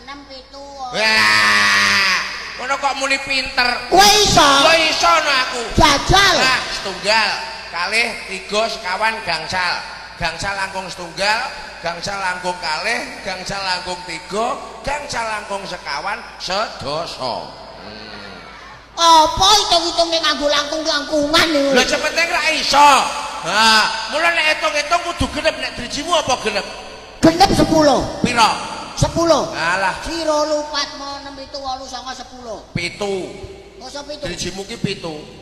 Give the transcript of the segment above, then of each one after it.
6 7. Wah, ngono kok muni pinter. Kowe iso? Kowe iso no aku. Jajal. Nah, setunggal, kalih, tiga, sekawan, gangsal. Gangsal langkung setunggal, gangsal langkung kalih, gangsal langkung tiga, gangsal langkung sekawan, sedoso. Apa hitung-hitunge nganggo langkung-langkungan niku? Lha sepenting ra iso. Ha, mula nek hitung-hitung kudu genep, nek drijimu apa genep? Genep 10. Pira? 10. Alah, 1 2 4 5 6 7 8 9 10. 7. Masa 7? Drijimu ki 7.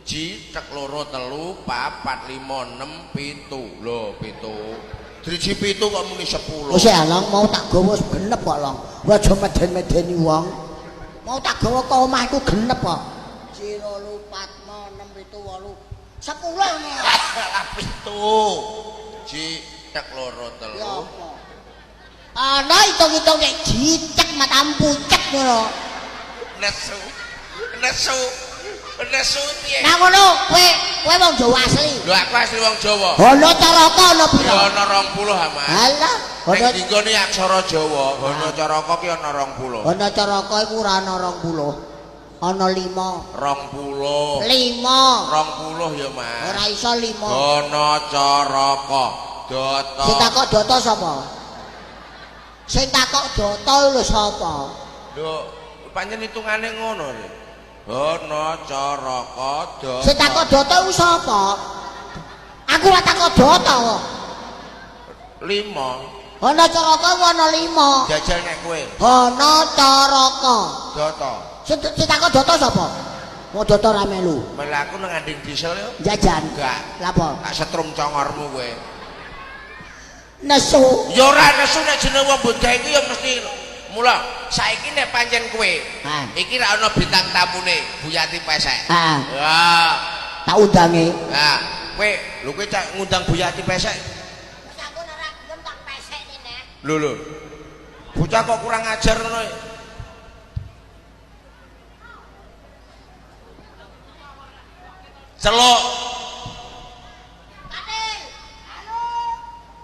Ji, tek loro telu, papat, lima, enem, pitu. Lho, pitu. Driji pitu kok muni 10. Wis ya, Long, mau tak gawa genep kok, Long. Aja meden-medeni wong. Mau tak gawa ke omah iku genep kok. 1 2 4 5 6 7 8 10 ngono. Lah pitu. Ji, tek loro telu. Ya apa? Ana hitung-hitung nek jicek matamu pucet ngono. Nesu. Nesu. Nesu piye? Nah ngono, kowe wong Jawa asli. Lho aku asli wong Jawa. Hono Caraka ana pira? Ya ana 20 ha, Mas. Alah, Nek hono dinggone aksara Jawa, Hono Caraka ki ana 20. Hono Caraka iku ora ana 20. Ana 5. 20. 5. 20 ya, Mas. Ora iso 5. Hono Caraka. Data. Sing takok data sapa? Sing takok data lho sapa? Lho, pancen hitungane ngono lho. Hono Caraka data. Sing takok data iku sapa? Aku ora takok data kok. 5. Hono Caraka iku ana 5. Jajal nek kowe. Hono Caraka. Data. Sing takok data sapa? Mau data ra melu. Melu aku nang anding diesel yo. Jajan. Enggak. Lha apa? Tak setrum congormu kowe. Nesu. Ya ora nesu nek jeneng wong bodha iki ya mesti. Mula saiki nek pancen kowe iki ra ana bintang tamune Bu Yati Pesek. Heeh. Ya. Tak undange. Nah, kowe lho kowe cak ngundang Bu Yati Pesek. Wis aku ora gelem tak pesek nek. Lho lho. Bocah kok kurang ajar ngono. Celuk. Katil. Halo.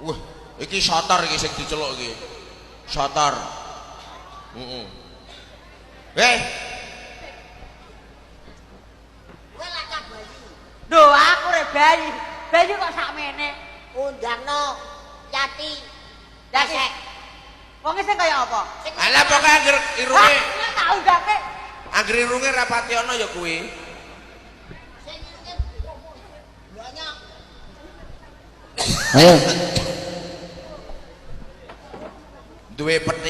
Wah, iki sotor iki sing diceluk iki. Sotor. Heeh. Eh, Kowe lacak bayi. Lho aku re bayi. Bayi kok sakmene. Undangno Yati Yati. Pesek. Wonge sing kaya apa? Alah pokoke angger irunge, Tak undangke. angger irunge rapati ana ya kuwi. Sing irunge banyak. Ayo. Duwe peti